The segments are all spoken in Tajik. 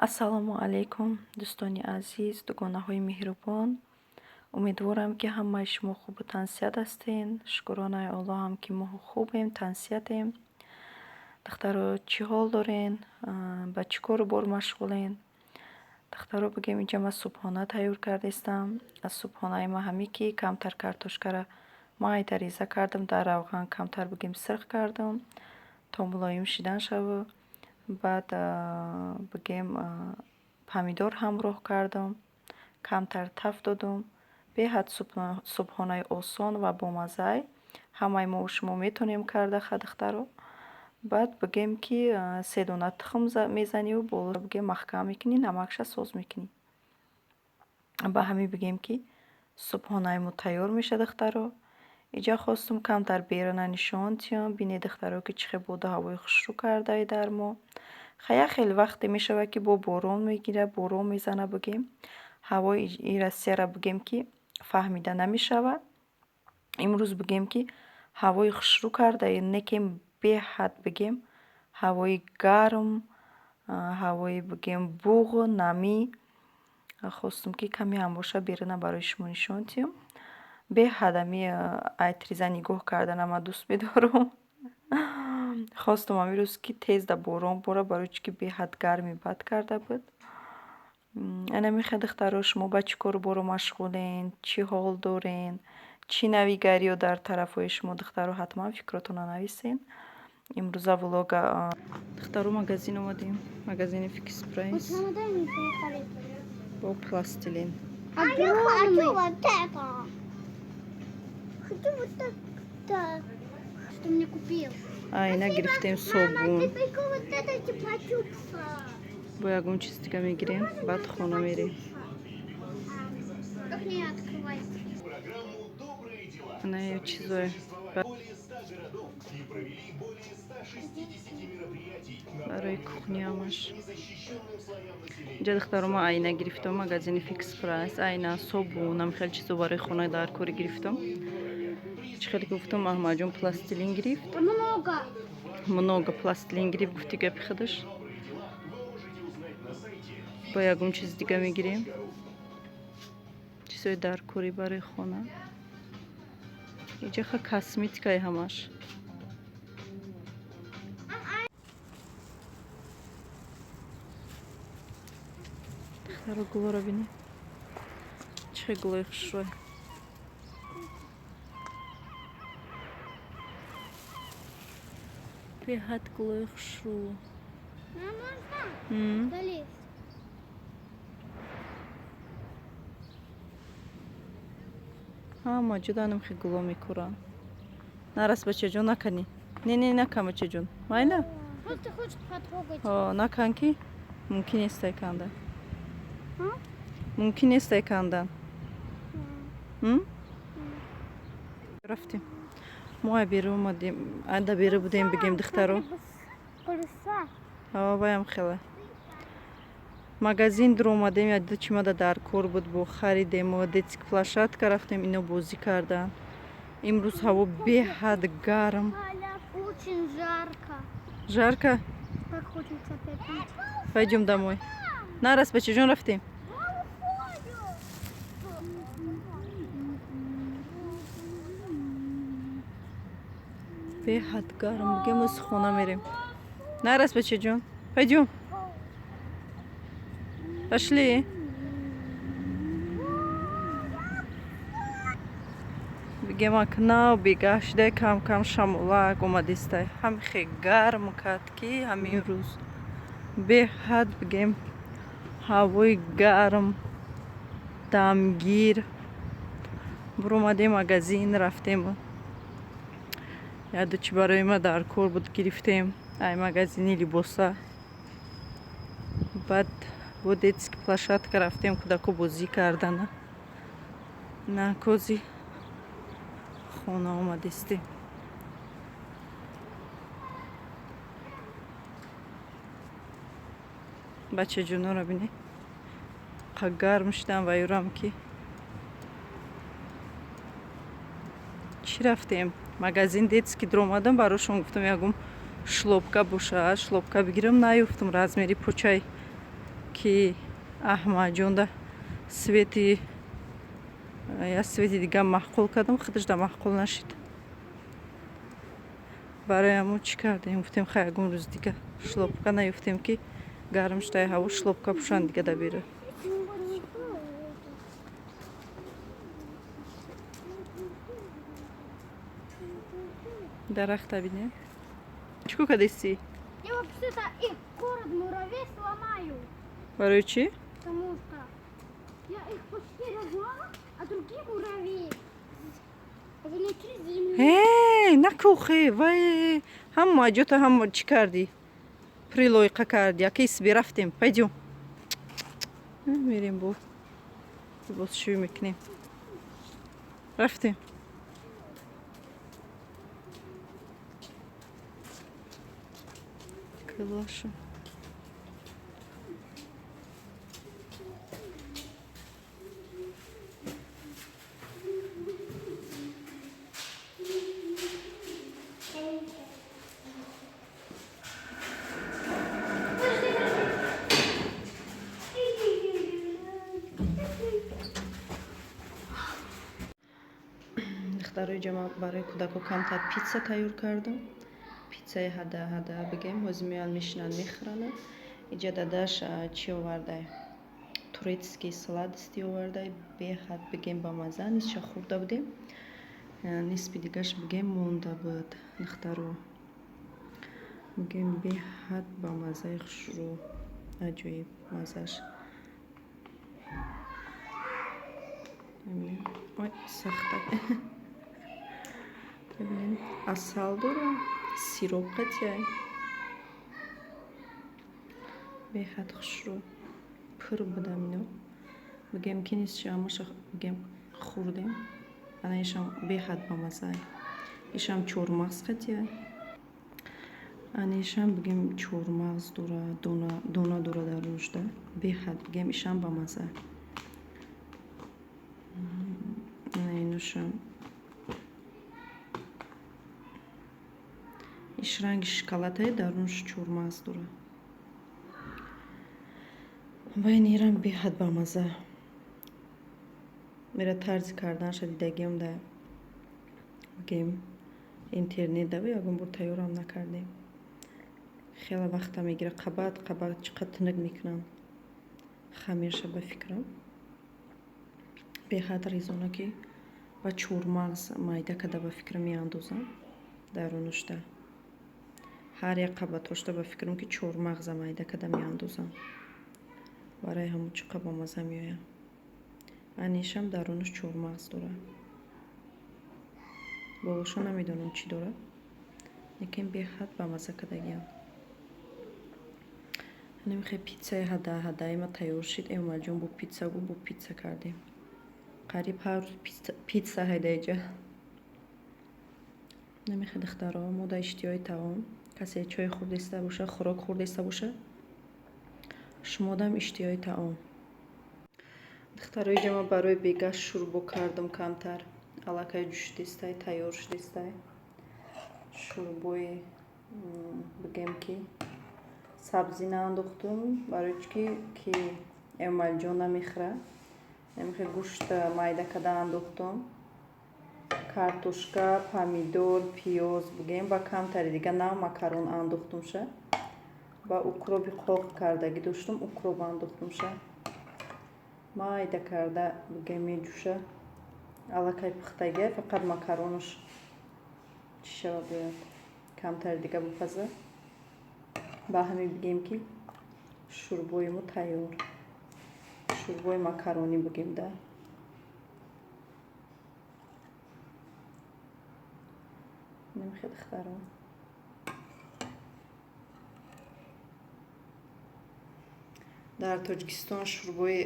Ассалому алайкум, дӯстони азиз, дугонаҳои меҳрубон. Умедворам, ки ҳамаи шумо хубу тансиҳат ҳастен. Шукронаи Аллоҳам, ки мо хубем, тансиҳатем. Духтаро, чӣ ҳол дорен? Ба чӣ кору бор машғулен? Духтаро, бигем, инҷа ман субҳона тайёр кардистам. Аз субҳонаи ман ҳаме ки камтар картошкара майда реза кардам, дар равған камтар, бигем, сирх кардам, то мулоим шидан шаву. Баъд, бигем, помидор ҳамроҳ кардам, камтар таф додум. Беҳад субҳонаи осон ва бомаззай. Ҳамаи мову шумо метонем карда, ха, духтаро. Баъд, бигем, ки се дона тухм мезаниву боло, бигем, маҳкам мекунӣ, намакша соз мекунӣ. Ба ҳамин, бигем, ки субҳонаи мо тайёр мешавад, духтаро. Иҷа хостум камтар беруна нишон диҳам. Бинед, духтаро, ки чӣ хел боду ҳавои хушрӯ кардае дар мо. Ха, як хел вақте мешавад, ки бо борон мегирад, борон мезана, бигем. Ҳавои и Россияра, бигем, ки фаҳмида намешавад. Имрӯз, бигем, ки ҳавои хушрӯ кардае, не ки беҳад, бигем, ҳавои гарм, ҳавои, бигем, буғ, намӣ. Хостум, ки каме ҳам боша, беруна барои шумо нишон диҳам. Беҳад ами ай триза нигоҳ кардана ман дӯст медорам. Хостум ҳамин рӯз, ки тез да борон бора, барои чӣ ки беҳад гарми бад карда буд. Ана мехел, духтаро, шумо ба чӣ кору боро машғулен? Чӣ ҳол дорен? Чӣ навигариё дар тарафҳои шумо, духтаро, ҳатман фикротонро нависен. Имрӯза влога, духтаро, магазин омадем. Магазини Фикс Прайс. Бо пластилин. А я хочу вот это. Хочу вот это. Что мне купил. Айна гирифтем, собун. Мама, ты прикол вот это чупа-чупса. Бо ягон чиз дига мегирем, баъд хона мерем. Как не открывать? Ана чизое барои кухняамаш. Инҷа, духтаро, ма айна гирифтам, магазини Фикс Прайс. Айна, собун, ам хеле чизо барои хона дар корӣ гирифтам. Чӣ хеле гуфтам, Аҳмадҷон пластилин гирифт. Много. Много пластилин гирифт, гуфти гапи худаш. Бо ягон чиз дига мегирем, чизои даркорӣ барои хона. Иҷа ха косметикаи ҳамаш. Духтаро, гулоро бинед, чӣ хел гулои хушрӯй. Беҳад гулои хушрӯ. Мама, можно залезть? Ҳама ҷуданам хел гуло мекӯранд. Нарас, бачаҷон, наканӣ. Не, не, накан, бачаҷон, майла. Просто хочет потрогать. Накан, ки мумкин нестай кандан. Мумкин нестай кандан. Рафтем. Мо ай беру омадем, ада беру будем, бигем, духтаро. Ваям хела магазин дур омадем, яду чимада дар кор буд, бо харидем. Детский площадка рафтем, ино бозӣ кардан. Имрӯз ҳаво беҳад гарм. Очень жарко. Жарко? Так хочется опять пить. Пойдем домой. Нарас, бачаҷон, рафтем. Беҳад гарм, бигем, оз хона мерем. Нарас, бачаҷон, пойдем, пошли. Бигем, акнав бегаҳ шудай, кам кам шамолак омадистай. Ҳам хе гарм кард, ки ҳамин рӯз беҳад, бигем, ҳавои гарм, дамгир. Буромадем, магазин рафтем, яду чӣ барои ма дар кор буд, гирифтем ай магазини либоса. Баъд бо детский площадка рафтем, кӯдако бозӣ кардана. На кози хона омадистем. Бачаҷоноро бинед, қа гарм шудан ва юрам ки чӣ. Рафтем магазин детский, дуромадам, барошон гуфтам, ягон шлёпка бошад, шлёпка бигирам. Наёфтам размери почай. Ки Аҳмадҷонда цвети, як цвети дига маъқул кардам, худашда маъқул нашид. Барои ҳамон чӣ кардем? Гуфтем, хай, ягон рӯз дига шлёпка наёфтем, ки гарм шудаи ҳаво, шлёпка пӯшанд дига да берун. Дарахта бинем. Чӣ кор кардисӣ? Я вообще-то их город муравей сломаю. Барои чӣ? Потому что я их почти разломала, а другие муравьи внутри земли. Эй, накухе, вай, ҳама ҷота ҳама чӣ кардӣ? Прилойқа кардӣ. Аки сби, рафтем, пойдём. Мерем, бо либосшӯӣ мекунем. Рафтем. Калаша. Духтарои ҷама, барои кӯдако камтар питса тайёр кардам. Питсаи ҳада ҳада бигем, ҳозир меоянд, мешинанд, мехӯранд. Иҷа дадаш чӣ овардай? Турецкий сладости овардай, беҳад бигем ба мазза, нисфша хӯрда будем. Нисфи дигаш бигем монда буд. Духтаро, бигем, беҳад ба маззаи хушрӯ, аҷоиб маззаш. Ой, сахта. Бибинед, асал дора, сироп қатияй. Беҳад хушрӯ. Пур будам ино. Бигем ки нисфша ҳамаша бигем хӯрдем. Ана ишам беҳад ба маззае. Ишам чормағз қатияй. Ана ишам бигем чормағз дора, дона дона дора дар рӯшда. Беҳад бигем ишам ба мазза. Ана инушам, иш ранги шоколадае, дарунаш чормағз дора. Байни ирам беҳад бамазза. Мера тарзи карданаша дидагиам да бигем интернет да, ягон бор тайёрам накардем. Хеле вақта мегирад, қабат қабат чӣ қадр тунук мекунанд хамирша, ба фикрам. Беҳад резона, ки ба чормағз майда карда, ба фикрам, меандозам дарунашда. Ҳар як қабатҳошда, ба фикрам, ки чормағза майда карда меандозам. Барои ҳамон чӣ қадр бамазза меояд. Анишам дарунаш чормағз дорад. Болоша намедонам чӣ дорад, лекин беҳад бамазза кардагиам. Ҳанамихе питсаи ҳада ҳадаи ма тайёр шид. Эмомалиҷон бо питса гуфт, бо питса кардем. Қариб ҳар рӯз питса ҳайдаиҷа. Намихе, духтаро, мо да иштиҳои таом. Касе чой хӯрдеста боша, хӯрок хӯрдеста боша, шумодам иштиҳои таом. Духтарои ҷама, барои бега шӯрбо кардам камтар. Аллакай ҷӯшидистай, тайёр шудистай. Шӯрбои бигем ки сабзӣ наандохтум, барои чӣ ки Эмомалиҷон намехӯрад. Намехе гӯшт майда карда андохтум. Картошка, помидор, пиёз бигем ба камтари дига нав макарон андохтумша. Ба укроби қоқ кардагӣ доштум, укроб андохтумша. Майда карда бигем меҷӯша. Аллакай пухтагиа, фақат макаронаш чӣ шава бояд. Камтари дига бипаза. Ба ҳамин бигем ки шӯрбои мо тайёр. Шӯрбои макаронӣ бигем да. Намехе, духтаро. Дар Тоҷикистон шӯрбои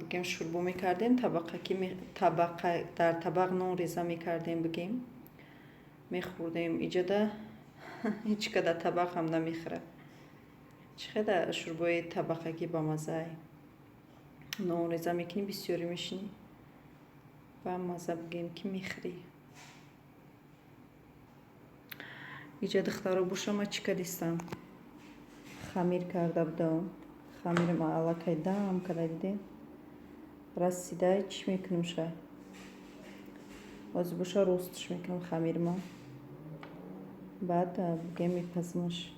бигем шӯрбо мекардем, табақакӣ, табақа дар табақ нон реза мекардем, бигем мехӯрдем. Иҷода ҳеҷ ка дар табақ ҳам намехӯрад. Чӣ хела шӯрбои табақакӣ бамаззае. Нон реза мекунӣ, бисёрӣ мешинӣ, ба мазза бигем ки мехӯрӣ. Иҷа, духтаро, боша, ма чӣ кардистам? Хамир карда будам. Хамирам аллакай дам када, дидем, расидай. Чӣ мекунем ша? Ҳозир боша, ростш мекунам хамирма, баъд бигем, мепазимаш.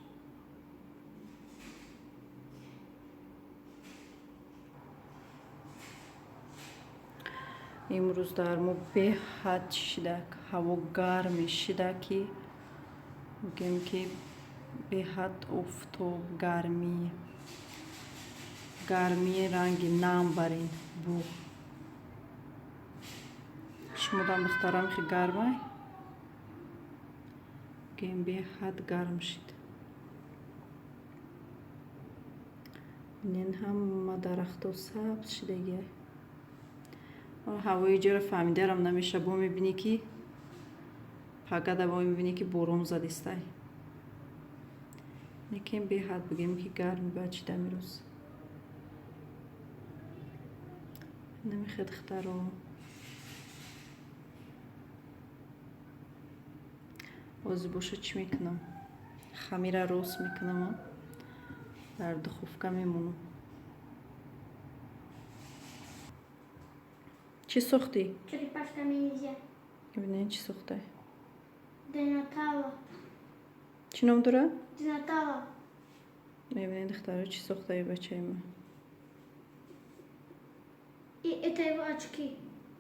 Имрӯз дар мо беҳад чӣ шида, ҳаво гарме шида, ки бигем, ки беҳад офтоб, гармӣ, гармии ранги нам барин буғ. Шумодам, духтарам, хе гармай? Бигем, беҳад гарм шид. Бинен, ҳама дарахто сабз шидагиай. Ҳавои иҷора фаҳмидарам намеша. Бо мебинӣ, ки пагада бо мебинӣ, ки борон задистай. Лекин беҳад, бигем, ки гарми баъд шидам имрӯз. Намехе, духтаро. Ҳозир боша, чӣ мекунам? Хамира рост мекунам, дар духовка мемонам. Чӣ сохтӣ? Черепашка ниндзя. Бинен, чӣ сохтай. Донателло. Чӣ ном дорад? Донателло. Мебинед, духтаро, чӣ сохтаи бачаи ман. И это его очки.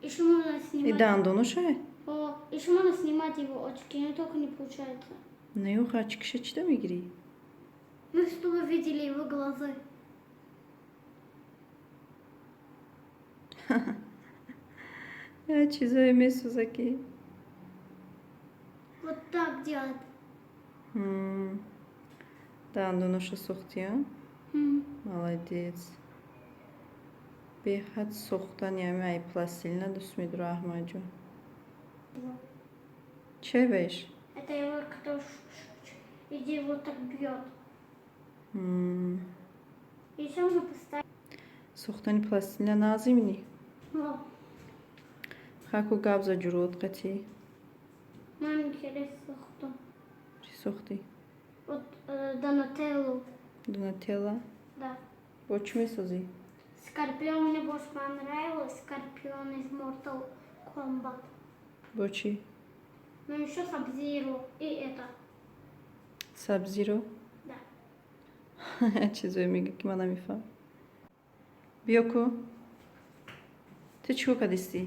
Еще можно снимать. И дандоношай? О, еще можно снимать его очки, но только не получается. Не, охи, очки ша чида мегирӣ? Ну, чтобы вы видели его глаза. Я чизое месоза, ки Вот так делает. Дандоноша сохтӣ, а? Молодец. Беҳад сохтани ами ай пластилина дӯст медора Аҳмадҷон. Чай баиш? Это его, который иди вот так бьет. Еще можно поставить. Сохтани пластилина назимни? О. Хаку гап за ҷурот қатӣ. Мам, интересно сохту. Чӣ сохтӣ? Вот Донателло. Донателло? Да. Бо чӣ месозӣ? Скорпион мне больше понравился. Скорпион из Mortal Kombat. Бо чӣ? Ну еще Сабзиру и это. Сабзиро? Да. Чизое мега, ки ман намефаҳмам. Биё ку. Ту чӣ кор кардистӣ?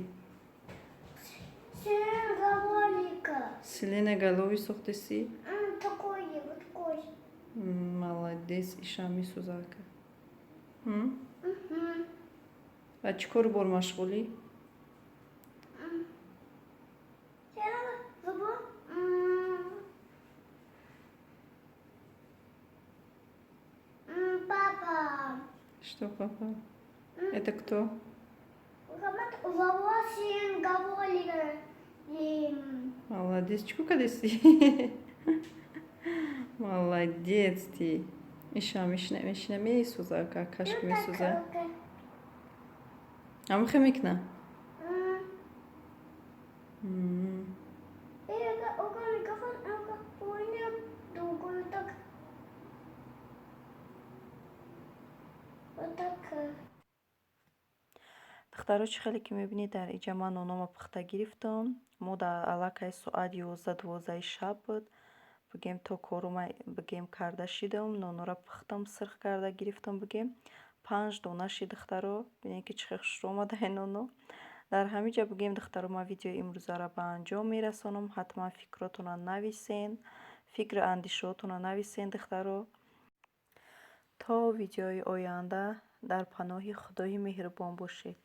Сиреноголовика. Сиреноголовый сохтистӣ? Такой, вот такой. Молодец, иша месозака. Ва чӣ кору бор машғулӣ? Забыл. Папа. Что, папа? Это кто? Сиреноголовика. Молодец. Чӣ кор кардистӣ? Молодец ты. Иша мешина, мешина, месоза, какашка месоза. Амхе мекна? М. Микрофон, другую так. Вот так. Духтаро, чӣ хеле ки мебинед, дар иҷа ман нонома пухта гирифтам. Мо дар аллакай соат 11-12 шаб буд. Бигем, то корума, бигем, карда шидам, нонора пухтам, сирх карда гирифтам, бигем, панҷ дона шид, духтаро. Бинед, ки чӣ хел хушрӯ омадаи ноно. Дар ҳамин ҷа, бигем, духтаро, ман видеои имрӯзаро ба анҷом мерасонам. Ҳатман фикротонро нависен, фикру андешаҳотонро нависен, духтаро. То видеои оянда дар паноҳи Худои меҳрубон бошед.